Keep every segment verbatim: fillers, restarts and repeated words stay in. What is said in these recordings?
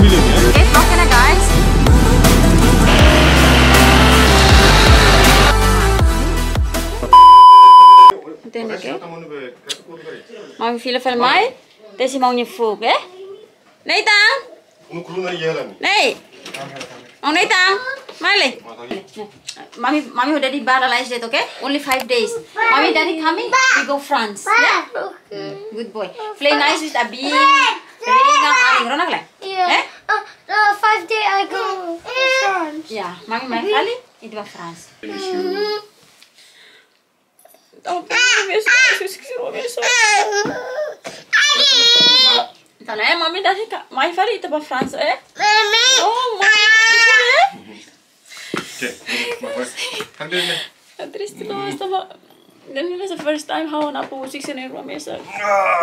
Oke, vlog kena, guys. Entende ke? Mami fila fali mai, tesi mau nyefu, eh? Nathan! Nei! Oh, Nathan! Mai lai! Mami, mami ho daddy bá lalais de'it, okay? Only five days. Mami, daddy coming, we go France, yeah? Good boy. Play nice with Abi. Reina, Aling, rona kala? Yeah. Eh? Uh, uh, five day I go France. Yeah, mami mai fali, ita bá France. Finish you. Entaun, eh, mami, daddy ka, mai fali ita bá France, eh? Oh, mami, eh? Okay, my boy. Come here, man. Triste, no, estava. Then it's the first time ha'u ho Napo husik sira-nia rua mesak.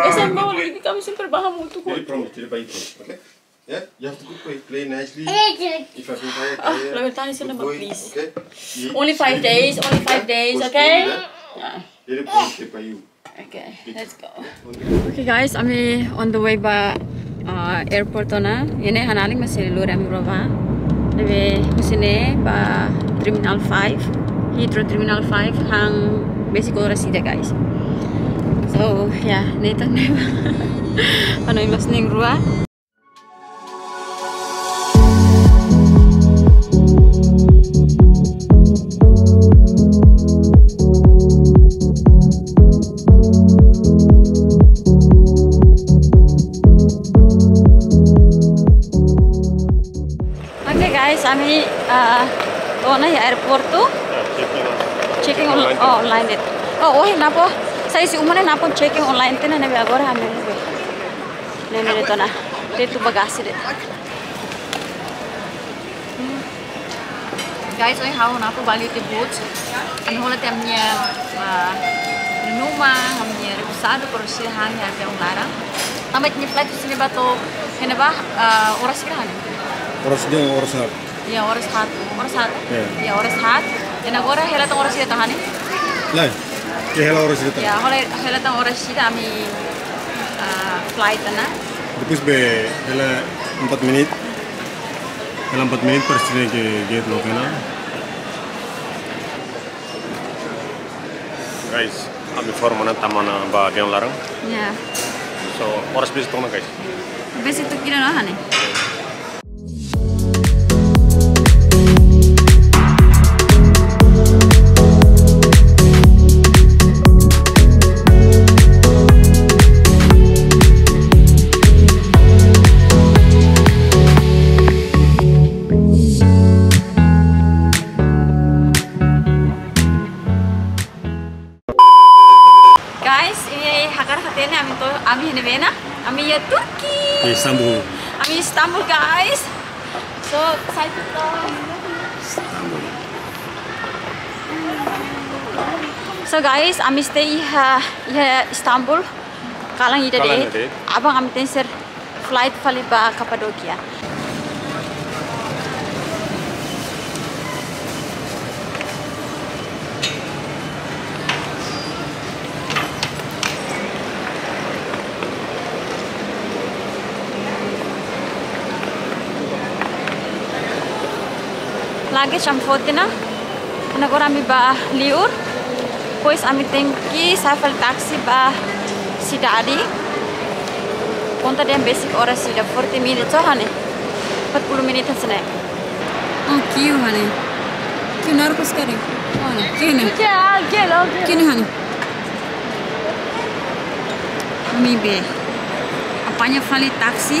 Ese mau lagi kami sempre bá hamutuk. Jadi promise, jadi baik, okay? Yeah, you have to go play, play nicely. If I can play, ah, play, lawan tani good sana, boy, please. Okay? Only five days, only five days, okay? Yeah. Very important for you. Okay, let's go. Okay, guys, ami on the way bá, uh, airport ona. Iha ne'e ha'u-nia alin mós sei lori ami rua bá. Ne'ebé husi ne'e bá Terminal five, Heathrow Terminal five, han besik oras ida, guys. So, yeah, Nathan ne'e bá. Ha'u-nia imas na'in-rua. Oke, guys, ami, eh, to'o ona iha airport. Checking on-, oh, online de'it. Oh, oh, Napo. Sai husi uma ne'e Napo checking online tiha ona, ne'ebé agora ami ne'e. Ne'e, ne'e de'it ona. De'it tuir bagasi de'it. Guys, ohin ha'u ho Napo bá liu tiha boot. Ami hola tiha ami-nia, ah, numa, ami-nia repousadu, para sira han iha aviaun laran. Tanba ita-nia flight husi ne'ebá to'o iha ne'ebá, ah, oras hira, ne'e? Oras dua, oras haat. Ya, oras haat, oras haat. Ya. Ya, oras haat. I agora hela tan oras hira tan, ne'e? Lae, ke hela oras hira tan. Ya, hela, hela tan oras hira ami, ah, flight ona. Depois be hela empat menit. Hela empat menit para sira ke gate loke ona. Guys, ami forma ona tama ona ba aviaun laran. Ya. So, oras besik to'o ona, guys. Besik to'o kira no, ne'e? Guys, iha ne'e hakarak hatene ami to'o, ami iha ne'ebé ona? Ami iha Turki. Istanbul. Ami Istanbul, guys. So, sai tu. So, guys, ami stay iha, iha Istanbul. Kalan ida de'it. Kalan ida de'it. Aban ami tenke ser flight fali ba Kapadokia. Luggage ami foti ona. Agora ami bá liur. Depois ami tenke sa'e fali taksi ba sidade. Konta dehan besik oras ida, forty minutes, oh, ne'e? Empat puluh menit hanesan ne'e. Oh, kiu, ne'e? Kiu narkos kari. Oh, ne'e. Kiu ne'e? Kiu ne'e, ne'e, ne'e? Ami be apaña fali taksi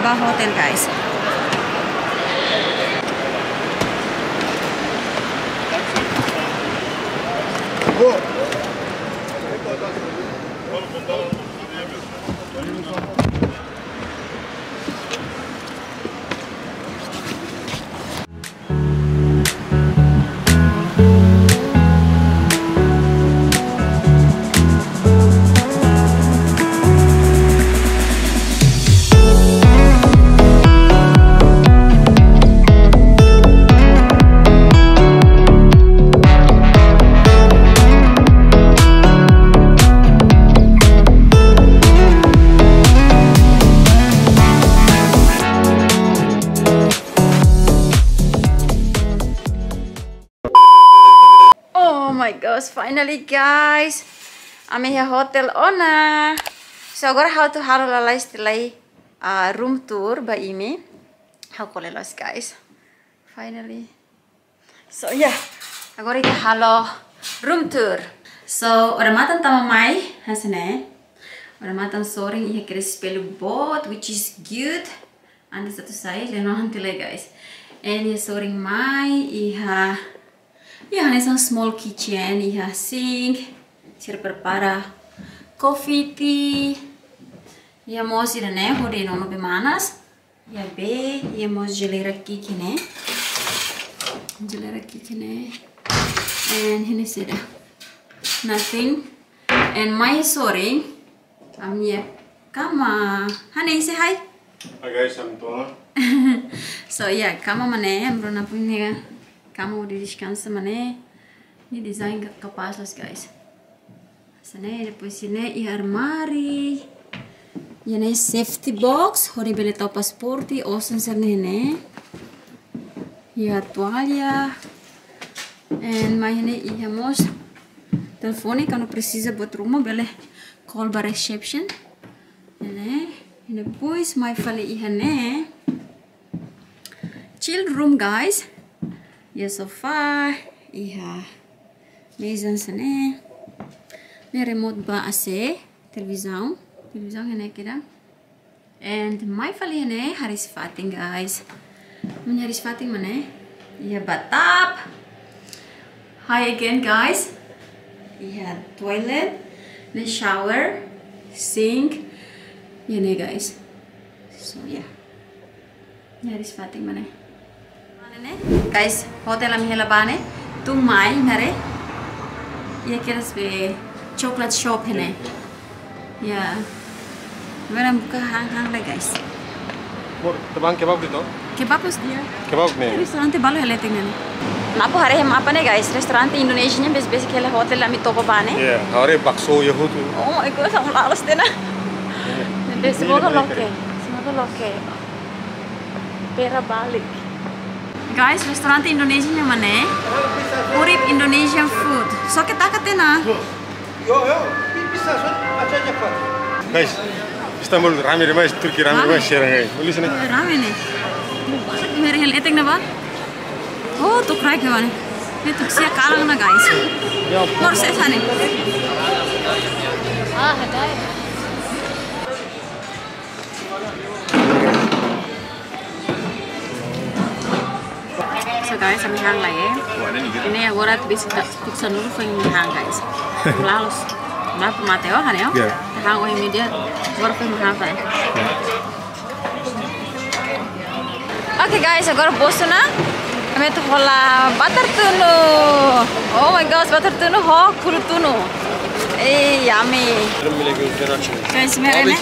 ba hotel, guys. Finally, guys, ami iha hotel ona. So, agora ha'u atu halo lalais tiha lai, ah, room tour ba imi. Ha'u kole loos, guys. Finally. So, yeah. Agora ita halo room tour. So, odamatan tama mai, hanesan ne'e. Odamatan sorin iha kedas espellu boot, which is good. Antes atu sai, leno antes lai, guys. And iha sorin mai, iha, iha hanesan small kitchen, iha sink, sira prepara coffee, tea. Iha mós ida-ne'e, hodi nono bee manas. Iha bee, iha mós jeleira ki'ik ne'e. Jeleira ki'ik ne'e. And iha ne'e saida? Nothing. And mai sorin, ami-nia kama. Honey, say hi. Hi guys, I'm Toma. So, yeah, kama mak ne'e, ami rua na'in-puin nia kama hodi deskansa mak ne'e. Nia design ka-, kapás loos, guys. Hanesan ne'e, depois iha ne'e iha armáriu. Iha ne'e safety box, hodi bele tau pasaporte, osan sira-ne'e iha ne'e. Iha toalla. And mai iha ne'e iha mós telefone, kuandu presiza buat ruma bele call ba reception. Iha ne'e, depois mai fali iha ne'e. Chill room, guys. Iha sofá, iha meza hanesan ne'e. Ne'e remote ba A C, televizaun. Televizaun iha ne'e kedas. And mai fali iha ne'e hariis-fatin, guys. Ami-nia hariis-fatin mak ne'e. Iha bathtub. Hi again, guys. Iha toilet, ne'e shower, sink. Iha ne'e, guys. So, yeah. Nia hariis-fatin mak ne'e. Mana ne'e? Guys, hotel ami hela ba ne'e. Tun mai, haree. Iha kedas be chocolate shop iha ne'e. Ya. Mana buka han-han lai, guys. Amor, ita bá han kebab de'it? Kebab loos dia. Kebab ne'e. Restaurante balu hela iha ne'e. Napo haree ema apa ne'e, guys? Restaurante Indonesia ne'e bes-, besik hela hotel ami toba ba ne'e. Ya, haree bakso iha hotu. Oh my God, sama lalas tena. Bes, semoga loke. Semoga loke. Pera balik. Guys, restaurante Indonesia ne'e mak ne'e. Urip Indonesian food. So, ke taka tena. Guys, Istanbul rame demais, Turki rame demais, serang ai. Uli sini. Rame ne'e. Meri hela iha ne'ebá. Oh, tuk rai ke mana? Ne'e tuk sia kalan ona, guys. Mor se sani. Ah, hadai. So guys, ami han lai, eh. Ne'e agora atu besik tuk sanulu foin han, guys. Lalos. Mapa mate, oh, han, oh. Ya. Han, oh, media. Agora foin han, foin. Oke, guys, agora bosu ona. Ami atu hola batar tunu. Oh my gosh, batar tunu ho kuru tunu. Eh, yummy. Guys, mera ne'e.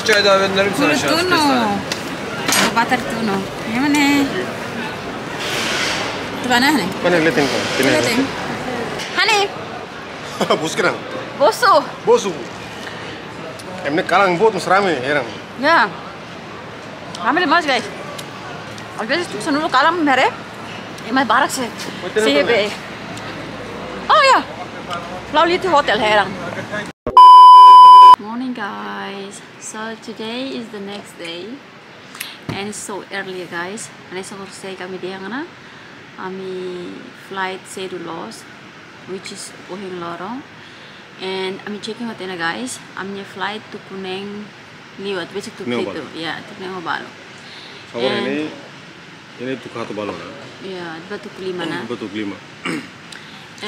Kuru tunu. Batar tunu. Ema ne'e. Atu bá ona, ne'e? Mana leting ko? Leting. Honey. Bosu ka lae? Bosu. Bosu. Ema ne'e kalan boot, mas rame, heran. Ya. Rame demais, guys. Às vezes tuk sanulu kalan, mera. Ema barak se. Hotel se apa be. Oh ya. La'o liu tiha hotel, heran. Morning, guys. So today is the next day. And it's so early, guys. Hanesan ohin sei ami dehan ona, ami flight sedu loos, which is ohin loron. And ami check-in hotu ona, guys. Ami-nia flight tuku neen liu, atu besik tuku Neen ho fitu. Balu. Ya, tuku neen ho balu. Agora And ne'e, ne'e tuku haat ho balu ona. Ya, atu bá tuku lima ona. Bá tuku lima. Eh.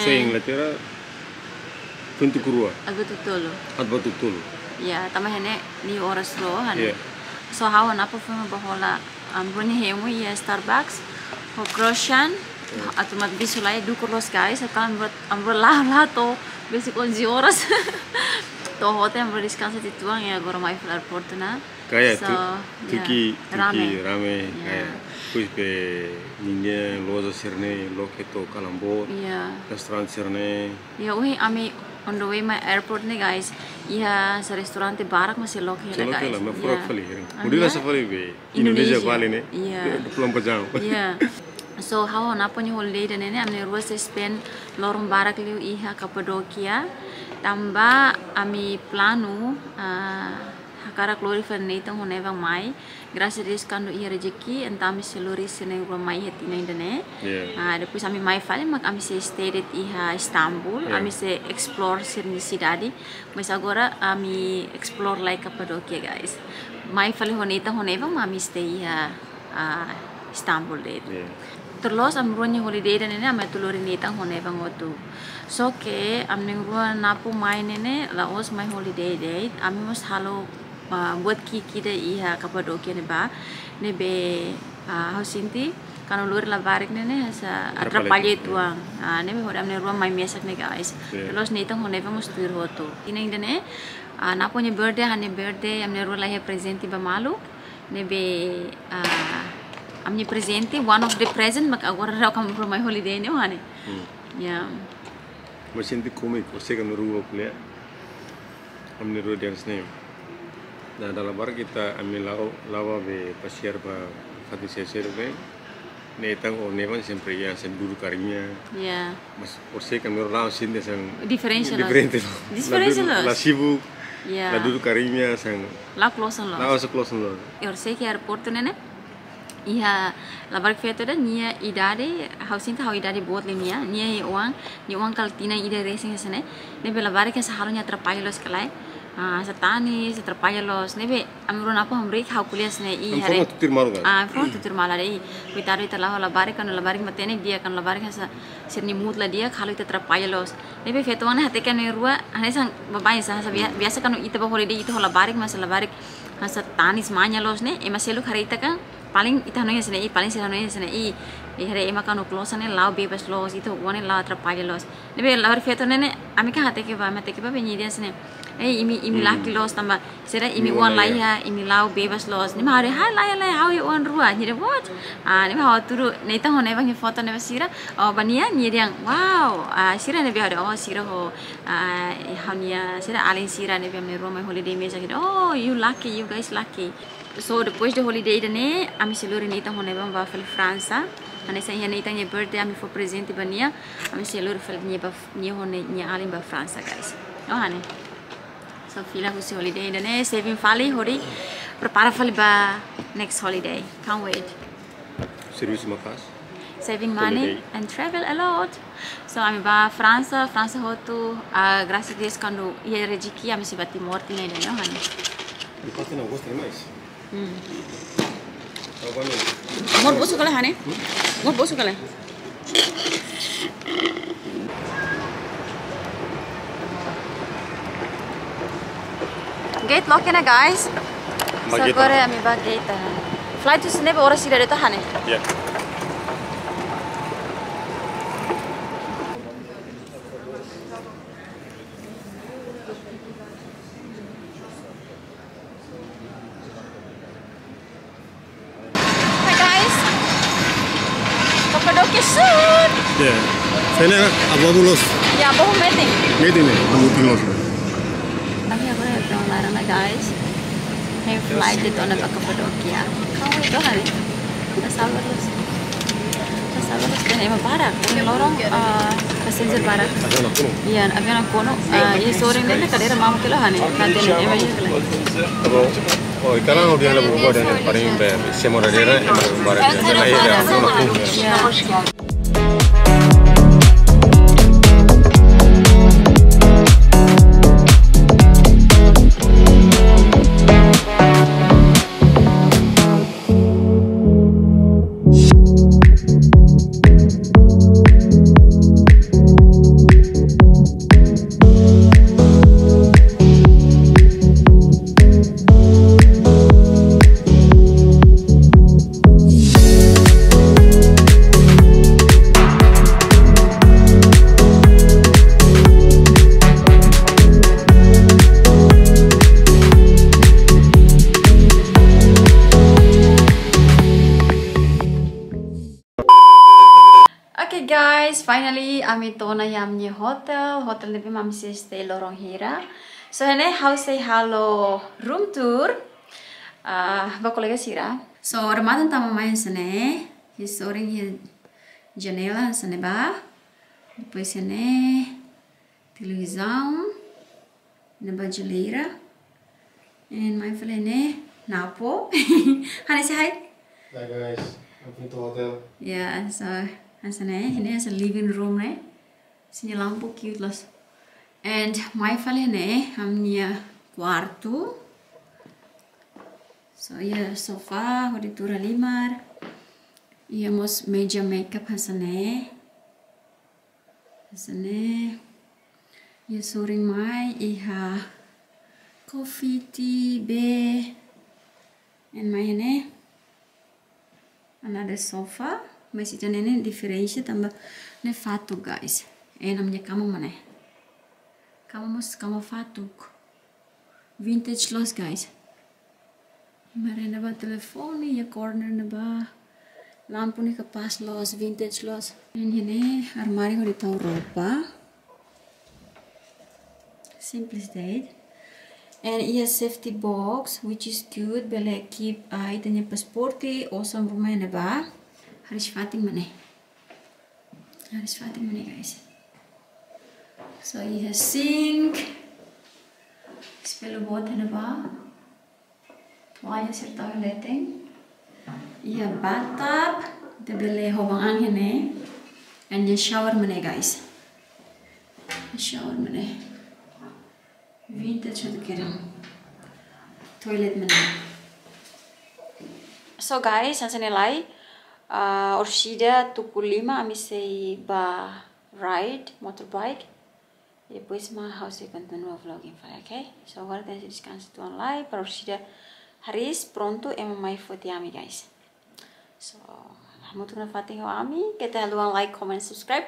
Sei Inglaterra, tuku rua. Atu bá tuku tolu. Atu bá tuku tolu. Ya, tanba iha ne'e, nia oras loos, han. Ya. So, ha'u ho Napo foin bá hola, ami rua nia hemu iha Starbucks, ho croissant, ya, atu mak bisu lai, dukur loos, guys. So, kalan buat, ami rua la'o, la'o to'o, besik onze horas. To'o hotel, ami rua deskansa uitoan, ya, agora mai fila airport ona. Kayak So, tu-, ya, Turki, Turki rame. Rame, ya, kayak. Depois be ninian, loja sira-ne'e, loke to'o kalan boot. Ya. Restaurante sira-ne'e. Ya, ohin ami on the way mai airport ne'e, guys. Iha sá restaurante barak mak sei loke hela, guys. Sei loke hela, mak furak fali, heran. Ah, Mudina ya? Safari be Indonesia. Indonesia Bali ne'e. Ya. Dua puluh empat jam. Ya. So, ha'u ho Napo nia holiday ida-ne'e ne'e, ami na'in-rua sei spend loron barak liu iha Kapadokia. Tanba ami planu, ah, hakarak lori fali Nathan ho Nevan mai. Grasas a Deus, kuandu iha rezeki, entaun ami sei lori sira na'in-rua mai iha tinan ida-ne'e. Yeah. Ah, depois ami mai fali, mak ami sei stay de'it iha Istanbul. Yeah. Ami sei explore sira-nia sidade. Mas agora ami explore lai Kapadokia, guys. Mai fali ho Nathan ho Nevan, mak ami stay iha, ah, Istanbul de'it. Yeah. Tuir loos ami rua nia holiday ida-ne'e ne'e, ami atu lori Nathan ho Nevan hotu. So ke ami na'in-rua Napo mai ne'e ne'e, la'ós mai holiday de'it, ami mós halo, ah, buat ki'ik ida iha Kapadokia ne'ebá, ne'ebé, ah, ha'u sente, kuandu lori labarik ne'e ne'e, hanesan atrapalla. Atrapalla. Tuan. Ah, ne'ebé hodi ami na'in-rua mai mesak ne'e, guys. Yeah. Tuir loos Nathan ho Nevan mós tuir hotu. Tinan ida-ne'e, ah, Napo nia birthday, ha'u-nia birthday, ami na'in-rua la iha prezente ba malu. Ne'ebé, ah, ami-nia prezente, one of the present, mak agora daudaun ami rua mai holiday ne'e, ó hane. Hmm. Ya. Mas sente kómiku, se ami rua ko'alia, ami rua dehan hanesan ne'e. Dala barak ita ami la'o, la'o bá pasiar ba fatin seluk-seluk ne'e. Nathan ho Nevan sempre iha, sempre dudu karinha. Ya. Mas, ó sei, ami rua la'o sente hanesan diferensa loos. Diferente. Diferensa loos. La dudu, la sibuk, ya, la dudu karinha, hanesan. La klosan loos. La hanesan klosan loos. Ó sei ke aeroportu ne'e ne'e, iha labarik feto ida, nia idade, ha'u sente ha'u idade boot liu nia, nia iha oan, nia oan kala tinan ida resin hanesan ne'e, ne'ebé labarik hanesan halo nia atrapalla loos ka lae, ah, hanesan tanis, atrapalla loos, ne'ebé ami rua Napo hamriik, ha'u ko'alia hanesan ne'e, i, ami haree. Forma tutuir malu, kan? Ah, forma tutuir malu, haree, i, koitadu ita la'o ho labarik, kuandu labarik matenek di'ak, kuandu labarik hanesan sira-nia mood la di'ak, halo ita atrapalla loos. Ne'ebé feto oan ne'e hateke ami rua, hanesan baibain sá, hanesan bia-, biasa kuandu ita bá holiday ita ho labarik, mas labarik hanesan tanis manya loos ne'e, ema seluk haree ita kan, paling ita hanoin hanesan ne'e, i, paling sira hanoin hanesan ne'e, i, i, haree ema kuandu klosan ne'e la'o bebas loos, ita ho oan ne'e la'o atrapalla loos. Ne'ebé labarik feto ne'e ne'e, ami kan hateke bá, ami hateke bá, be nia dehan hanesan ne'e. Eh, imi, imi, hmm, laki loos tanba, sira imi, imi oan, oan la iha, la iha, imi la'o bebas loos. Ne'e mak ha'u dehan, ha, la iha, la iha, ha'u iha oan rua. Nia dehan, what? Ah, ne'e mak ha'u hatudu, Nathan ho Nevan nia foto ne'ebá sira. Oh, ba nia, nia dehan, wow. Ah, sira ne'ebé ha'u dehan, oh, sira ho, ah, ha'u-nia, sira alin sira ne'ebé ami rua mai holiday mesak. Oh, you lucky, you guys lucky. So, depois de holiday ida-ne'e, ami sei lori Nathan ho Nevan bá fali Fransa. Hanesan iha Nathan nia birthday, ami fó prezente ba nia. Ami sei lori fali nia bá, nia ho nia, nia alin bá Fransa, guys. Ó hane. So, fila husi holiday ida-ne'e, saving fali, hodi prepara fali ba next holiday. Can't wait. Servisu maka'as. Saving money, holiday, and travel a lot. So, ami bá Fransa, Fransa hotu, ah, grasas a Deus, kuandu iha rezeki, ami sei bá Timor tinan ida-ne'e, ó hane. Di parte não gosta demais. Hmm. Tahu apa ni? Mós bosu ka lae, hane? Hmm? Mós bosu ka lae. Gate loke ona, guys. Bá gate. So, agora ami bá gate, ah. Flight husi ne'ebé oras ida de'it, hane? Ya. Hi guys. Kapadokia soon. Ya. Sini abu-abu loos. Ya, abu-abu metin. Metin ne'e, abu-abu loos. Ami agora iha aviaun laran ona, guys. Iha flight de'it ona ba Kapadokia. Kau itu hari. Ita sa'e loos. Ita sa'e loos, dehan ema barak. Ita loron, ah, passenger barak. Aviaun nakonu. Iya, aviaun nakonu, ah, iha sorin ne'e kadeira mamuk ka lae, hane. Kadeira ema iha ka lae. Oh, oh, ikalan o dia labu gua dan paling be, semua daerah ema barak. Ema iha aviaun nakonu. Iya. Oke guys, finally ami to'o ona iha ami-nia hotel. Hotel ne'ebé mak ami sei stay loron hira. So, iha ne'e ha'u sei halo room tour, ah, ba kolega sira. So, remata tama mai hanesan ne'e. Iha sorin iha Janela hanesan ne'ebá. Depois iha ne'e televizaun. Ne'ebá jeleira. And mai fali ne'e Napo. Hanesan ne'e. Hi guys, welcome to hotel. Yeah, so hanesan ne'e, ne'e hanesan living room ne'e. Sini lampu cute loos. And mai fali ne'e, ami-nia kuartu. So, iha sofá, hodi tuur halimar. Iha mós meja makeup hanesan ne'e. Hanesan ne'e. Iha sorin mai, iha coffee, tea, bee. And mai ne'e. Another sofa, mas ida-ne'e ne'e diferensa tanba ne'e fatuk, guys. And ami-nia kama mak ne'e. Kama mós kama fatuk. Vintage loos, guys. Mai iha ne'ebá telefone, iha corner ne'ebá. Lampu ne'e kapás loos, vintage loos. And iha ne'e armáriu hodi tau roupa. Simples de'it. And iha safety box, which is good, bele keep, ah, ita-nia pasaporte, osan ruma iha ne'ebá. Hariis-fatin mak ne'e. Hariis-fatin mak ne'e, guys. So, iha sink. Espellu boot iha ne'ebá. Toalla sira tau iha leten. Iha bathtub, ita bele hoban an iha ne'e. And iha shower mak ne'e, guys. Shower mak ne'e. Vintage hotu kedan. Toilet mak ne'e. So guys, hanesan ne'e lai, ah, orsida tuku lima ami sei bá ride motorbike. Depois mak ha'u sei kontinua vlogging fali, oke? So, agora ita sei deskansa uitoan lai, para orsida hariis prontu ema mai foti ami, guys. So, hamutuk nafatin ho ami, keta haluha like, comment, subscribe,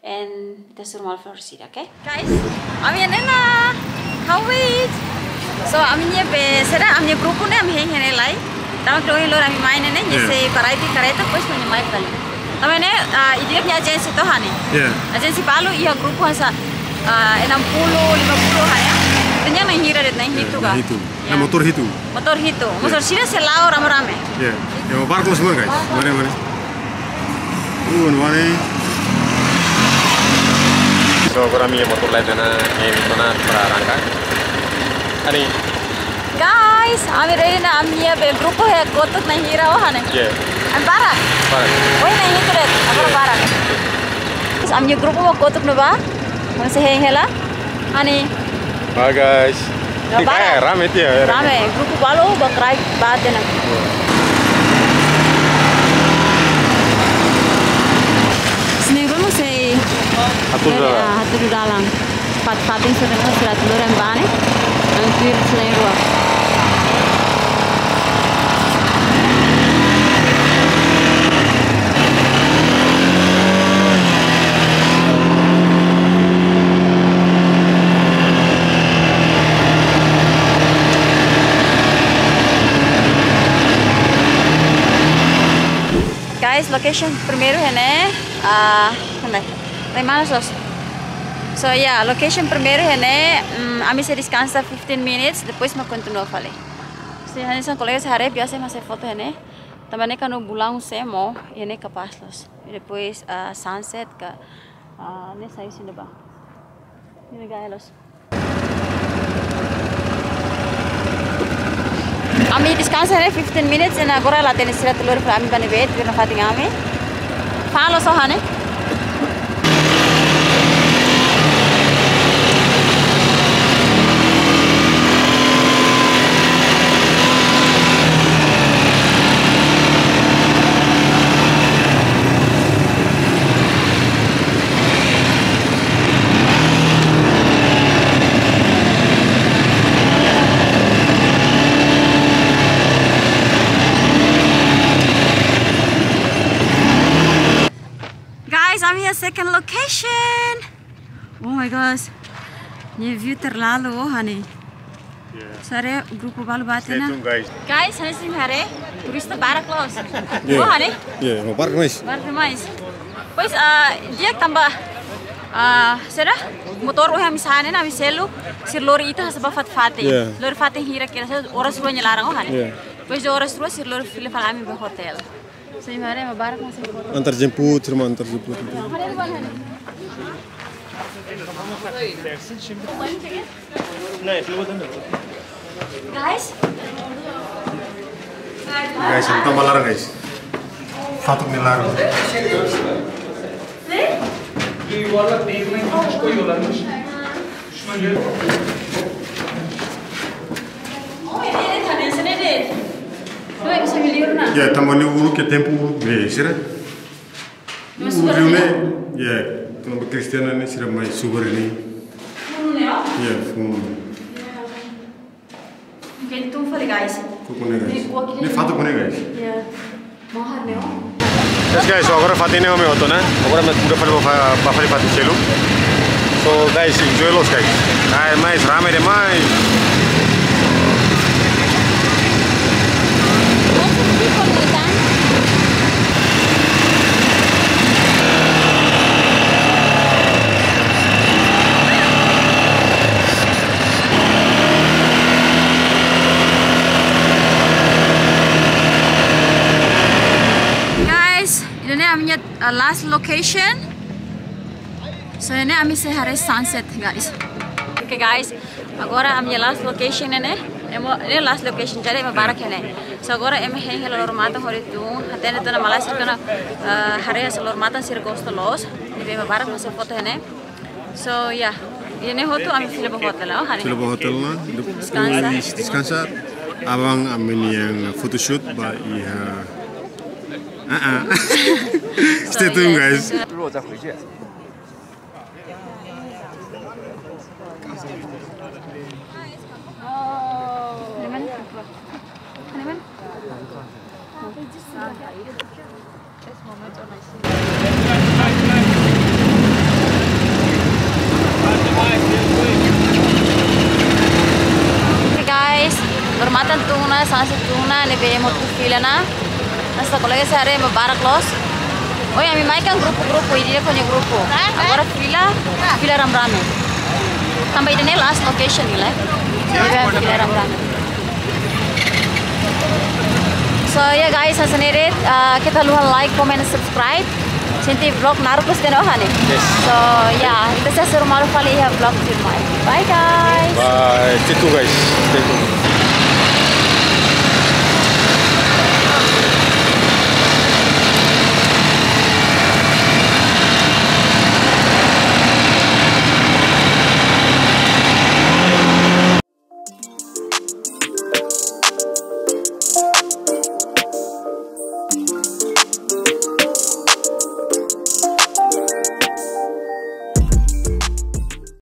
and ita hasoru malu fali orsida, oke? Guys, ami iha ne'e ona. How is? So, ami-nia be, saida, ami-nia grupu ne'e, ami hein iha ne'e lai. Tama kilo iha lori ami mai ne'e, ne'e, Yeah. sei parai di kareta, depois ami mai fali. Tama ne'e, ah, ida-idak nia ajensi to'o hanesan ne'e. Yeah. Ajensi balu iha grupu hanesan, ah, enam puluh, lima puluh hanesan ne'e. Ita-nia na'in hira de'it, na'in hitu ka? Na'in hitu. Yeah. Na'in motór hitu. Motór hitu. Yeah. Motór sira sei la'o rame-rame. Yeah. Ya, barco semua, guys. Mari, mari. Uh, mari. So, agora ami-nia motór lai tiha ona, eh, tiha ona para arranka. Ani. Guys, ami ready ona, ami-nia be grupu iha kotuk na'in hira, oh, hanesan ne'e. Yeah. Ami barak. Barak. Oh, na'in hitu de'it, agora Yeah. barak. Terus ami-nia grupu mak kotuk ne'ebá. Ami sei hein hela. Ani. Bye, guys. Ya, Ih, barak. eh, rame tiha, ya, rame. Rame, grupu balu bá kraik bá tiha ona. Sini balu sei Hatudu dalan. Ah, hatudu dalan. Fatin-fatin sira ne'e sira tuur iha ne'ebá ne'e. Hampir sira rua. Guys, location primeiru iha ne'e, ah, onde? Tem mais os. So, yeah, location primeiru iha ne'e, mm, ami sei deskansa fifteen minutes, depois mak kontinua fali. Se hanesan kolega sira haree biasa mak hasai foto iha ne'e. Tanba ne'e kuandu bulan semo, iha ne'e kapás loos. Depois, ah, sunset ka, ah, ne'e sai husi ne'ebá. Ne'e gaya loos. Ami deskansa ne'e fifteen minutes, and agora la hatene sira tuur fali ami bá ne'ebé, tuur nafatin ami. Falo so hanesan ne'e. Guys, ami iha second location. Oh my gosh. Nia view terlalu, oh, hanesan ne'e. Yeah. Sare grupu balu bá tiha ona. Stay tuned, guys. Guys, hanesan ne'e sira haree, turista barak loos. Yeah. Oh, hanesan ne'e. Yeah, mau barak mais. Barak mais. Pois, ah, di'ak tanba, ah, saida? Motór ohin ami sa'e ne'e, ami selu, sira lori ita hanesan bá fatin-fatin. Yeah. Lori fatin hira kira-kira oras rua nia laran, oh, hanesan ne'e. Yeah. Pois oras rua sira lori fila fali ami bá hotel. Sai mare ma barak masih foto. Antar jemput, rumah antar jemput. Guys. Guys, entaun ba laran, guys. Fatuk nia laran. Oh, ini ada tadi, sini deh. Tuh, yang bisa miliar, nah. Ya, tanba ne'e uluk, ke tempu uluk, be, sira. Mas subar, uluk ne'e, ya, tanba Kristian ne'e sira mai subar ne'e. Funu ne'e, oh? Ya, funu. Ya. Oke, itu fali, guys. Koko ne'e, guys. Ne'e, gua kira ne'e fatuk ne'e, guys. Ya. Mahar ne'e, oh. Yes, guys, so agora fatin ne'e ami hotu ona. Agora ami udah fali ba, ba fali fatin seluk. So, guys, enjoy loos, guys. Ai, mais rame demais. Lots of people, Nathan. Guys, ida-ne'e ami-nia, uh, last location. So, ne'e ami sei haree sunset, guys. Oke, guys, agora ami-nia last location ne'e. Ema, ne'e last location, jadi ema barak ne'e. So, agora ema hein hela loro-matan hodi tun, hatene tiha ona malae sira-nia, uh, haree hanesan loro-matan sira gosta loos. Ne'ebé ema barak mak sei foto ne'e. So, ya, ida-ne'e hotu ami fila ba hotel, oh, Hani? Fila ba hotel ona, depois deskansa. Deskansa. Aban ami-nia photoshoot ba iha. Ah, ah. Stay tuned, guys. Oke, guys, loro-matan tun ona, sunset tun ona, ne'ebé ema hotu fila ona. Hanesan kolega sira haree ema barak loos. Ohin ami mai kan grupu-grupu, ida-idak ho nia grupu. Agora fila, fila rame-rame. Tanba ida-ne'e last location ne'e, ne'ebé fila rame-rame. So, ya guys, hanesan ne'e de'it, ah, keta haluha like, comment, subscribe. Sente vlog naruk terus den, oh, Hani? Yes. So, ya, ita sei hasoru malu fali iha vlog tuirmai. Bye, guys. Bye. Stay tuned, guys. Stay tuned.